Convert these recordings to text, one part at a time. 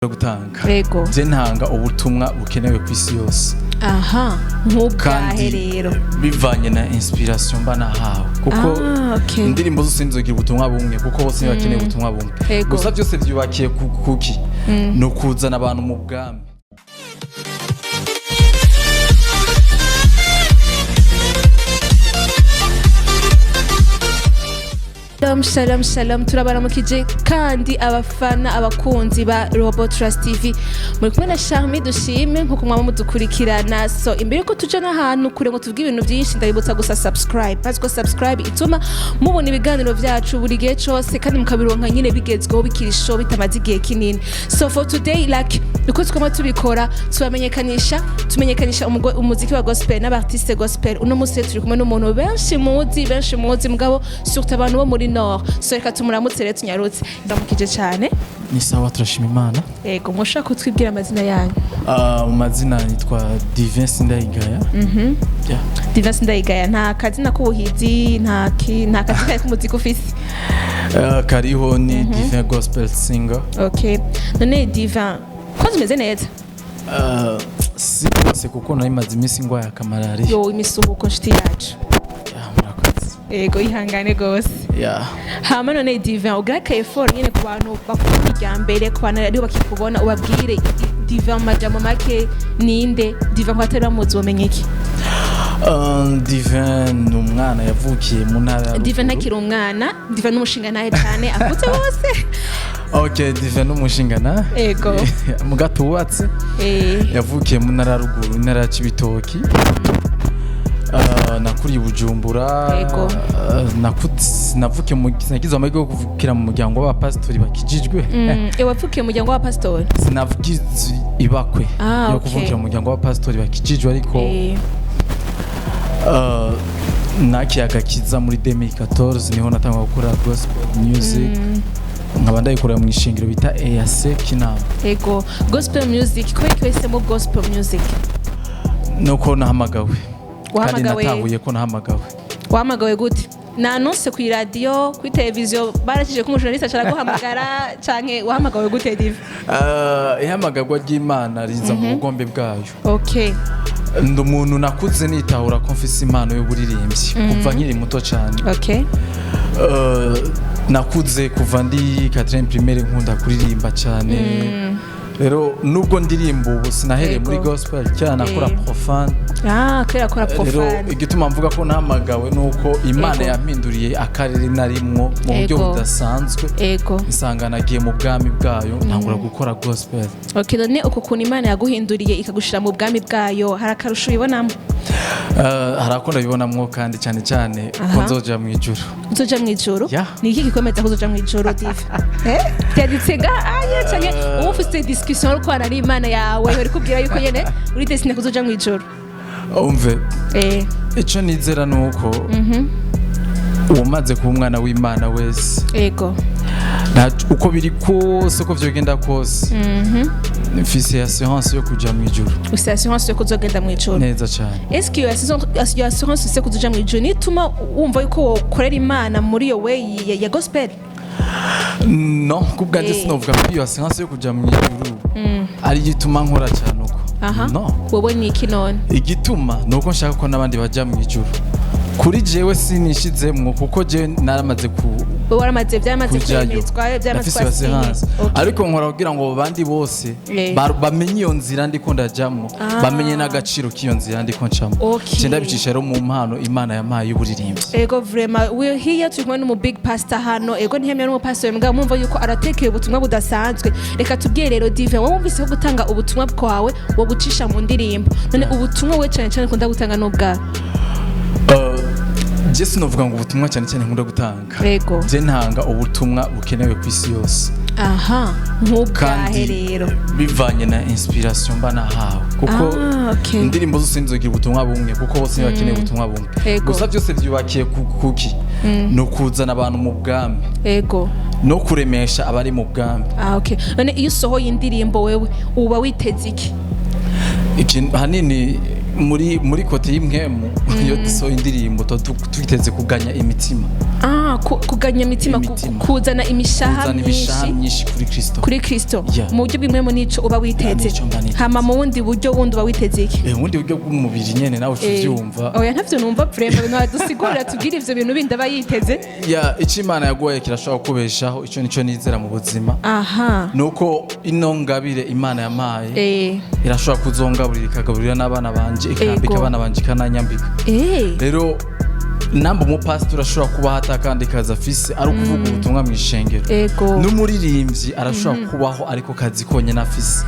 Gutanga. Yego. Je ntanga ubutumwa bukenewe ku isi yose. Aha, nk'ubwahe? Kandi Rero bivanye na inspiration mba nahawe, kuko Ah, okay. indirimbo zose nzogira ubutumwa bumwe, kuko bose ntibakeneye ubutumwa bumwe. Gusa byose byubakiye ku kuki ni ukuzana abantu mu bwami. Shalom, shalom, shalom! Turabaramukije kandi abafana, abakunzi ba Robot Trust TV. Muri kumwe na Charmy Dushime nkuko mwaba mudukurikirana. So imbere yuko tuja n'ahantu kure ngo tuvuge ibintu byinshi, ndabibutsa gusa subscribe, parce ko subscribe ituma mubona ibiganiro byacu buri gihe cose kandi mukabironka nyine bigezweho, bikiri show, bitamaze igihe kinini. So for today, like uko twama tubikora, tubamenyekanisha, tumenyekanisha umuziki wa gospel n'abartiste gospel. Uno munsi rero turi kumwe n'umuntu benshi muzi, benshi muzi, mugabo surtout abantu bo muri Nord. So reka tumuramutse rero, tunyarutse. Ndamukije cyane. Ni sawa, turashima Imana. Yego, mushaka kutwibwira amazina yanyu? Ah, mu mazina nitwa Divin Sindayigaya. Yeah. Divin Sindayigaya, nta kazina k'ubuhizi, nta kazina k'umuziki ufise? Ah, kariho, ni Divin Gospel Singer. Okay, none Divin, ko zimeze neza? Ah, si bose, kuko nari maze iminsi ngwaye akamalariya. Yo, imisuhuko, nshuti yacu. Yeah, murakoze. Yego, ihangane gose. Hama none Divin, ugira ka effort nyine ku bantu bakunda irya mbere, ku bantu ariho bakikubona, ubabwire Divin mu majambo make, ninde Divin? Ko batari bamuzi womenye iki? Divin ni umwana yavukiye mu ntara ya Divin Ruguru. Ntakiri umwana, Divin n'umushinga ntahe cyane akutse bose. Ok, Divin ni umushingana. Ego. Mu gatubatse. Yavukiye mu ntara ya Ruguru, intara ya Cibitoki. Nakuriye i Bujumbura. Ego. Navukiye mu, nagize amahirwe yo kuvukira mu muryango w'abapasitori bakijijwe. Wavukiye mu muryango w'abapasitori? Sinavugize ibakwe yo kuvukira mu muryango w'abapasitori bakijijwe, ariko nakiye agakiza muri 2014, niho natangwa gukora gospel music, nkaba ndayikorera mu ishingiro bita EAC Kinama. Ego, gospel music, kubera ko wahisemo gospel music? Nuko nahamagawe kandi Wahamagawe? natahuye ko nahamagawe. Wahamagawe gute? Na annonce ku iradiyo, kuri televiziyo barakije ko umujournaliste ashaka guhamagara, canke wahamagawe gute, Dive? Ihamagarwa ry'Imana riza mu bugombe bwayo. Ndi umuntu nakuze nitahura ko mfise impano y'uburirimbyi kuva nkiri muto cyane. Nakuze kuva ndi 4 primaire nkunda kuririmba cyane. Rero nubwo ndirimba ubu, sinahereye muri gospel cyane, nakora profane. Ah, kubera akora Rero profane. igituma mvuga ko nahamagawe nuko Imana yampinduriye akarere narimwo mu buryo budasanzwe, nsanga nagiye mu bwami bwayo, ntangura gukora gospel. Okay, none uko kuntu Imana yaguhinduriye ikagushira mu bwami bwayo, hari akarusho ubibonamo? Hari ako ndabibonamwo, kandi cyane cyane ko nzoja mu ijuru. Uzoja mu ijuru? Yeah. Ni iki gikomeza ko uzoja mu ijuru, Dive? Byanditse nga aya, canke uba ufise discussion uriko ari Imana yawe uri kubwira yuko nyene uri destiné kuzoja mu ijuru? Umve, icyo nizera ni uko uwamaze kuba umwana w'Imana wese, uko biri kose, uko vyogenda kose, mfise assurance yo kuja mu ijuru. Ufise assurance yo kuzogenda mu ijuru? Neza cyane. Est-ce que iyo assurance ufise kuzoja mu ijuru nituma wumva yuko wokorera Imana muri iyo way ya gospel? No, kubwanjye sinovuga ko iyo assurance yo kuja mu ijuru ari igituma nkora cyane uko. No. Wowe ni iki none? Igituma ni uko nshaka ko n'abandi bajya mu ijuru. Kuri jewe sinishizemwo, kuko jewe naramaze ku Wowe waramaze, byamaze kujayo. kwemezwa, byamaze Ndafise iyo kwasinye. assurance, ariko nkora kugira ngo abandi bose bamenye iyo nzira ndiko ndajamwo, bamenye n'agaciro k'iyo nzira ndiko ncamo. Nce ndabicisha rero mu mpano Imana yampaye y'uburirimbyi. Ego, vraiment, we here turi kumwe n'umu big pastor hano. Ego, ntiyemera n'umupastor, mugabo mumva yuko aratekeye ubutumwa budasanzwe. Reka tubwire rero, Dive, wowe wumvise ko gutanga ubutumwa bwawe wo gucisha mu ndirimbo, none ubutumwa we cyane cyane ukunda gutanga n'ubwawe? Je sinovuga ngo ubutumwa cyane cyane nkunda gutanga. Je ntanga ubutumwa bukenewe ku isi yose. Aha, nk'ubwahe? Kandi Rero bivanye na inspiration mba nahawe, kuko Ah, okay. indirimbo zose nzogira ubutumwa bumwe, kuko bose ntibakeneye ubutumwa bumwe. Gusa byose byubakiye ku kuki ni ukuzana abantu mu bwami no kuremesha abari mu bwami. Ah, okay. None iyo usohoye indirimbo, wewe uba witeze iki? Ikintu hanini muri côté y'impwemu, iyo dusohoye indirimbo tuba twiteze kuganya imitima. Ah. Kuganya imitima, Imitima. kuzana imishaha Kuzana imishaha myinshi myinshi kuri Kristo. Kuri Kristo. Yeah. Mu buryo bw'impwemu nico uba witeze. Nico mba niteze. Hama mu bundi buryo bundi uba witeze iki? Ubundi buryo bw'umubiri nyene nawe uca uvyumva. Oya, ntavyo numva vraiment. Ntiwadusigurira, tubwire ivyo bintu bindi aba yiteze. Ya, icyo Imana yaguhaye kirashobora kukubeshaho. Icyo nicyo nizera mu buzima, nuko ino ngabire Imana yampaye irashobora kuzongaburira, ikagaburira n'abana banje, ikambika abana banje, ikananyambika. Rero namba umupasitori ashobora kubaho atakandi kazi afise ari ukuvuga ubutumwa mu ishengero, n'umuririmbyi arashobora kubaho ariko kazi konyine afise.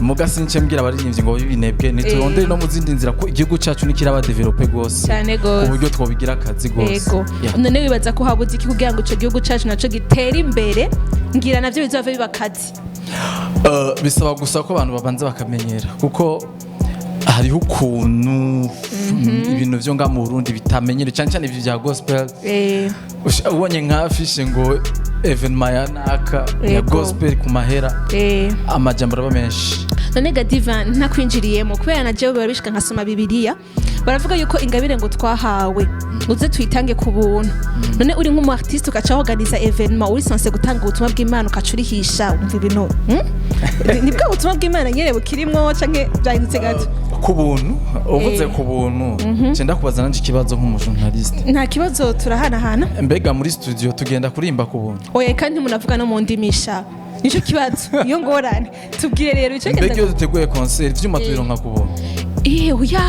Muga since mbwira abaririmbyi ngo babe ibinebwe, niturondere no mu zindi nzira, ko igihugu cyacu nikiraba développé gose cyane ku gose buryo twobigira akazi gose. Yeah. None wibaza ko habuze iki kugira ngo ico gihugu cacu naco gitere imbere? Ngira navyo bizova biba akazi. Bisaba gusa ko abantu babanza bakamenyera, kuko hariho ukuntu ibintu vyo nga mu Burundi bitamenyere, cyane cyane ibyo bya gospel. Ubonye nka affiche ngo événement ya naka ya gospel ku mahera, amajambo araba menshi. None ga Divin, ntakwinjiriyemo, kubera na jewe biba bishika nkasoma Bibiliya, baravuga yuko ingabire ngo twahawe uze tuyitange ku buntu. None uri nk'umu artiste ugaca organiza événement, uri censé gutanga ubutumwa bw'Imana, ugaca urihisha, wumva ibintu, Ni bwa butumwa bw'Imana nyene bukirimwo canke byahindutse gato? Ku buntu, uvuze ku buntu, nce kubaza nanje ikibazo nk'umujournaliste. Nta kibazo, turahanahana. Mbega muri studio tugenda kurimba ku buntu? Oya, kandi umuntu no mu ndimisha, nico kibazo, iyo ngorane. Tubwire rero ico. Mbega iyo duteguye concert, ivyuma tubironka ku buntu? Oya.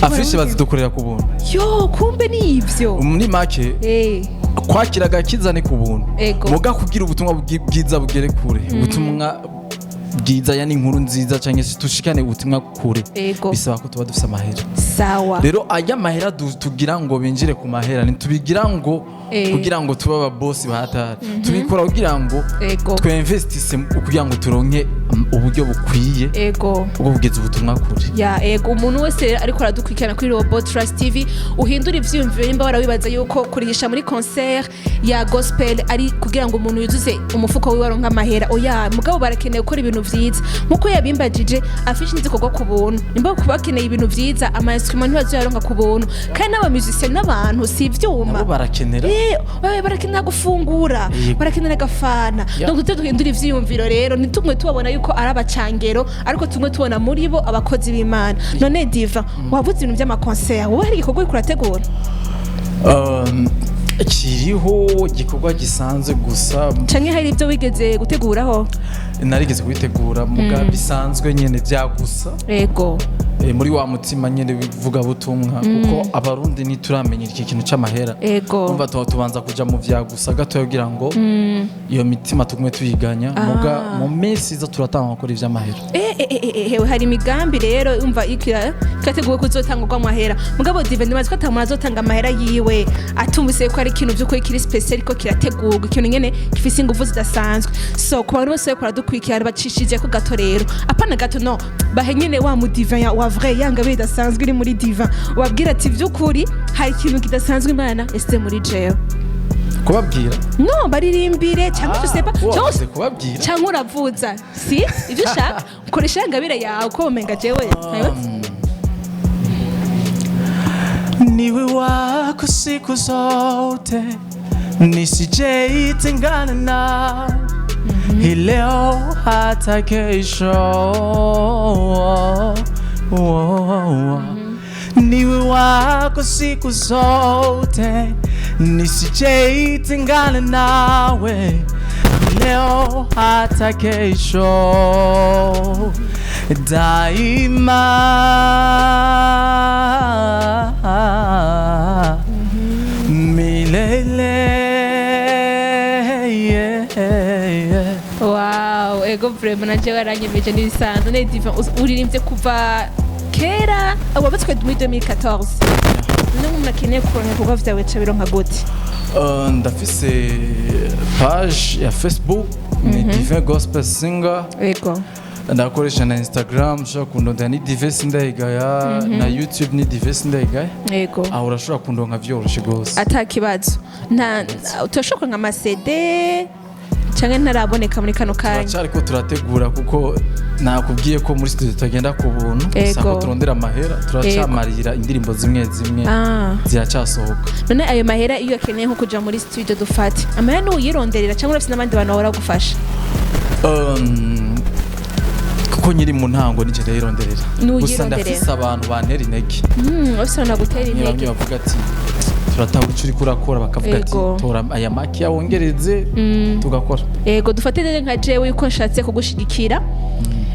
Affiche bazidukorera ku buntu? Yo, kumbe ni ivyo. Muri make, kwakira agakiza ni ku buntu. Muga kugira ubutumwa bwiza bugere kure, ubutumwa bwiza yani inkuru nziza, cyangwa se tushikane ubutumwa kure, bisaba ko tuba dufise amahera. Rero aya mahera tugira ngo binjire ku mahera, ntitubigira ngo kugira ngo tube ababosi bahatari. Tubikora kugira ngo twinvestisse, kugira ngo turonke uburyo bukwiye bwo kugeza ubutumwa kure. Ya, ego. Umuntu wese rero ariko aradukurikirana kuri Robot Trust TV, uhindura ivyiyumviro. Nimba warawibaza yuko kurihisha muri concert ya gospel ari kugira ngo umuntu yuzuze umufuko wiwe aronke amahera, oya. Mugabo barakeneye gukora ibintu vyiza nkuko yabimbajije. Affiche ntizikorwa ku buntu. Nimba bakeneye ibintu vyiza, ama instrument ntibazoyaronka ku buntu, kandi n'aba musiciens n'abantu, si ivyuma. Nabo barakenera. Oya, barakenera gufungura, barakenera agafana. Donc tuze duhindura ivyiyumviro rero, ntitumwe tubabona yuko ari abacangero, ariko tumwe tubona muri bo abakozi b'Imana. None Diva, wavuze ibintu vy'ama concert, wowe hari igikorwa uriko urategura? Kiriho igikorwa gisanzwe gusa. Canke hari ibyo wigeze guteguraho? Narigeze kubitegura, muga bisanzwe nyene bya gusa. Muri wa mutima nyene w'ivugabutumwa, kuko Abarundi ntituramenya iki kintu c'amahera. Umva, tuba tubanza kuja mu vya gusa gatoya kugira ngo iyo mitima tugume tuyiganya, muga mu minsi iza turatanga gukora ivy'amahera. Hewe, hari imigambi rero umva ikira ikateguwe kuzotangwa amahera. Mugabo Dive, ndibaza ko atamuntu azotanga amahera yiwe atumvise ko ari ikintu by'ukuri kiri spécial, ko kirategurwa, ikintu nyene gifise ingufu zidasanzwe. So ku bantu bose bariko baradukurikirana, bacishije ko gato rero, apana gato, no bahe nyene wa mu Divin wa vrai yanga bidasanzwe iri muri Divin, wabwira ati vy'ukuri hari ikintu kidasanzwe Imana yasize muri jewe. Kubabwira? No baririmbire cyangwa je sais pas, cyangwa wavuze kubabwira. Cyangwa uravuza, si ibyo ushaka, ukoresha ingabire yawe uko umenga jewe ntayo. Niwe wako siku zote, nisijeitengana na hii leo hata kesho. Niwe wako siku zote, nisijeitengana nawe leo hata kesho, daima milele, yeah. Wow, ego, vraiment na jewe aranyemeje n'ibisanzwe. Ne Divin, uririmbye kuva kera, wabatswe muri 2014. None nk'umuntu akeneye kuronka ibikorwa vyawe, ca bironka gute? Ndafise page ya Facebook, ni Divin Gospel Singer. Ndakoresha na Instagram, ushobora kundondera ni Divin Sindayigaya, na YouTube ni Divin Sindayigaya. Aho urashobora kundonka vyoroshe gose. Ata kibazo. Nta turashobora kuronka ama CD? Canke ntaraboneka muri kano kanya? Turacariko turategura, kuko nakubwiye ko muri studio tutagenda ku buntu gusa, ko turondera amahera. Turacamarira indirimbo zimwe zimwe, ziracyasohoka. None ayo mahera, iyo akeneye nko kuja muri studio, dufate amahera nuyironderera cyangwa urafise n'abandi bantu bahora gufasha? Kuko nyiri mu ntango nije ndayironderera gusa. Nuyironderera. Ndafise abantu bantera intege. Ufise abantu bagutera Bamwe bamwe intege. bavuga ati: "Turatahura icyo uriko urakora," bakavuga ati: "Tora aya makiya wongereze tugakora." Ego, dufate rero nka jewe yuko nshatse kugushigikira.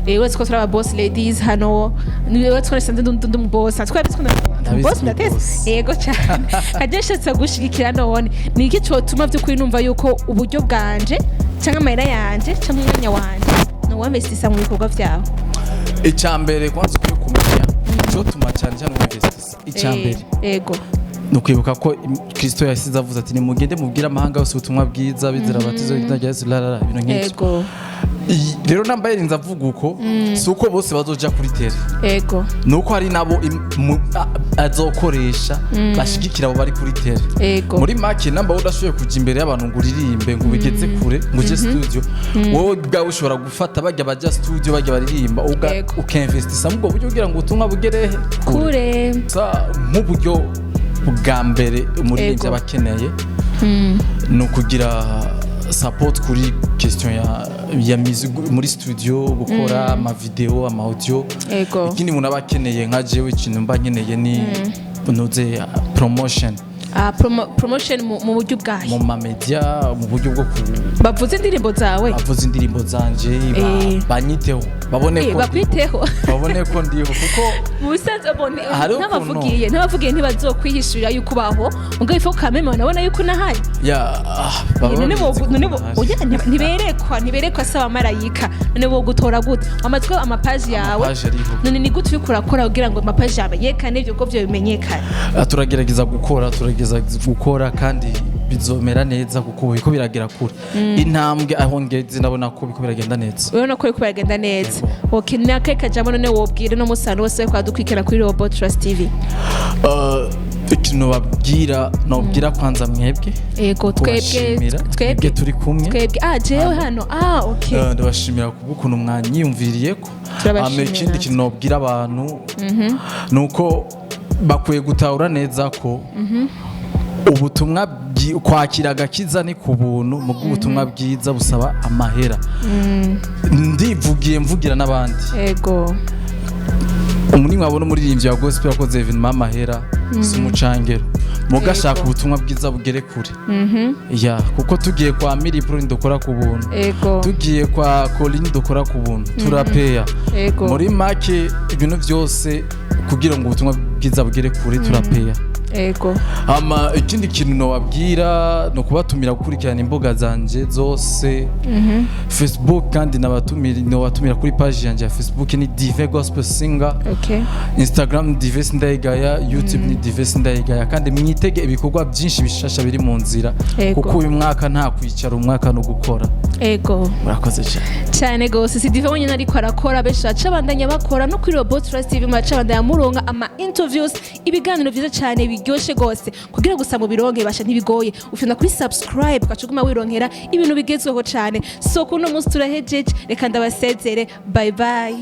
Uretse ko turi aba boss ladies hano, uretse ko nasanze ndi umu boss, twari twari Ndabizi boss ko uri ndatese. boss. Yego cyane. Nkaje nshatse kugushigikira, none ni iki cotuma by'ukuri numva yuko uburyo bwanje cyangwa amahera yanje cyangwa umwanya wanje nowamvestisa mu bikorwa vyawe? Icya mbere kwanza ukwiye kumenya icyotuma cyane cyane uinvestisa, icya mbere ni ukwibuka ko Kristo yasize avuze ati: "Nimugende mubwire amahanga yose ubutumwa bwiza, bizera batizo izina rya Yesu," rarara ibintu nk'ibyo. Rero namba yirinze avuga uko, si uko bose bazoja kuri terrain, ni uko hari nabo azokoresha bashigikira abo bari kuri terrain. Muri make, namba wowe udashoboye kuja imbere y'abantu ngo uririmbe, ngo ubigeze kure, ngo uje studio, wowe ubwawe ushobora gufata bajya bajya studio, bajya baririmba, ukinvestisa mu ubwo buryo kugira ngo ubutumwa bugere he? Kure. Sa nk'uburyo bwa mbere umuririmbyi aba akeneye ni ukugira support kuri question ya music muri studio, gukora ama video, ama audio. Ikindi umuntu aba akeneye, nka jewe ikintu mba nkeneye ni noze promotion. Ah, promotion mu buryo bwayo? Mu ma media, mu buryo bwo ku Bavuze indirimbo zawe. Avuze indirimbo zanje, banyiteho, babone ko ndiho. Bakwiteho. Babone ko ndiho, kuko Mu bisanzwe hariho ntabavugiye ntibazokwihishurira yuko ubaho, mugabo ifo kameme banabona yuko unahari. Ya, baba None babizi ko none ntahari. oya, ntiberekwa si abamarayika. None bo gutora gute amatwi amapaji yawe? Amapaji ariho. None ni gute uriko urakora kugira ngo amapaji yawe amenyekane, ibyo byo bimenyekane? Ah, turagerageza gukora kandi bizomera neza, kuko biriko biragera kure. Intambwe aho ngeze ndabona ko biriko biragenda neza. Urabona ko uriko biragenda neza. Okay, ni akahe kajambo none wobwira no musi abantu bose bariko baradukurikirana kuri Robot Trust TV? Ikintu babwira, nobwira kwanza mwebwe, Ego, twebwe. kubashimira Twebwe. mwebwe turi kumwe. Twebwe, ah, jewe hano, ah, okay. Ndabashimira kubw'ukuntu mwanyiyumviriye ko. Turabashimira Hama ikindi natwe. kintu nobwira abantu ni uko bakwiye gutahura neza ko ubutumwa kwakira agakiza ni ku buntu, mu bw'ubutumwa bwiza busaba amahera. Ndivugiye, mvugira n'abandi. Umuntu mwabona umuririmbyi wa gospel wakoze événement, amahera si umucangero, mugashaka ubutumwa bwiza bugere kure ya, kuko tugiye kwa Miri Pro dukora ku buntu, tugiye kwa Colin dukora ku buntu, turapeya. Muri make, ibintu byose kugira ngo ubutumwa bwiza bugere kure turapeya. Hama ikindi kintu nobabwira ni ukubatumira gukurikirana imbuga zanje zose, Facebook, kandi nabatumira kuri page yanje ya Facebook, ni Dive Gospel Singer. Instagram ni Dive Sindayigaya, YouTube ni Dive Sindayigaya. Kandi mwitege ibikorwa byinshi bishasha biri mu nzira, kuko uyu mwaka nta kwicara, umwaka no gukora. Murakoze cyane. Cyane gose. Si Dive wenyine ariko arakora, benshi baca bandanya bakora no kuri Robot Trust TV. Muraca bandanya muronka ama interviews, ibiganiro byiza cyane biryoshe gose. Kugira gusa mu bironke basha ntibigoye, ufina kuri subscribe ugaca uguma wironkera ibintu bigezweho cyane. So kuno munsi turahejeje, reka ndabasezere. Bye bye.